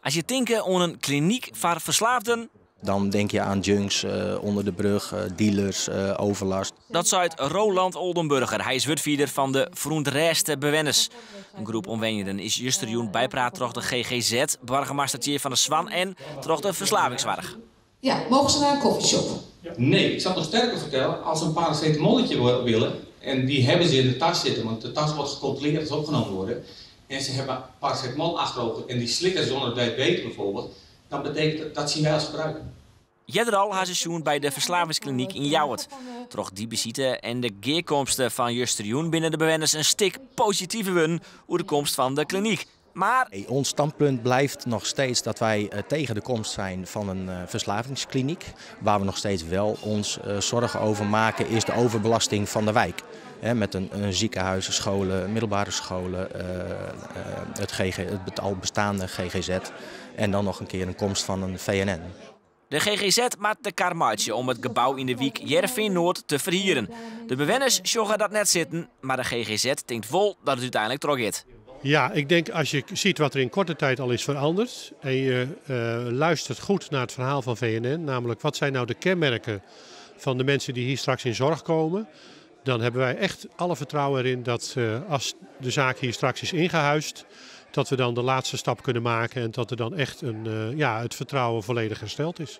As je tinke oan in klinyk foar ferslaafden. Dan denk je aan junks onder de brug, dealers, overlast. Dat seit Roland Oldenburger. Hy is wurdfierder fan de ferûntrêste bewenners. In groep omwenjenden is justerjûn bypraat troch de GGZ, boargemaster Tjeerd van der Zwan en troch de ferslavingssoarch. Ja, mogen ze naar een coffeeshop? Nee, ik zal het nog sterker vertellen. Als ze een paracetamolletje willen, en die hebben ze in de tas zitten, want de tas wordt gecontroleerd als opgenomen worden, en ze hebben paracetamol achterover en die slikken zonder dat wij het weten bijvoorbeeld, dan betekent dat, dat zien wij als gebruik. Earder al ha se sjoen by de ferslavingsklinyk yn Ljouwert. Troch dy besite en de gearkomste fan justerjûn binne de bewenners in stik positiver wurden oer de komst fan de klinyk. Mar. Ons standpunt blijft nog steeds dat wij tegen de komst zijn van een verslavingskliniek. Waar we nog steeds wel ons zorgen over maken is de overbelasting van de wijk. Met een ziekenhuis, scholen, middelbare scholen, het al bestaande GGZ en dan nog een keer een komst van een VNN. De GGZ moat de kar meitsje om it gebou yn de wyk Hearrenfean-Noard te ferhieren. De bewenners sjogge dat net sitten, mar de GGZ tinkt wol dat it úteinlik trochgiet. Ja, ik denk als je ziet wat er in korte tijd al is veranderd en je luistert goed naar het verhaal van VNN, namelijk wat zijn nou de kenmerken van de mensen die hier straks in zorg komen, dan hebben wij echt alle vertrouwen erin dat als de zaak hier straks is ingehuisd, dat we dan de laatste stap kunnen maken en dat er dan echt ja, het vertrouwen volledig hersteld is.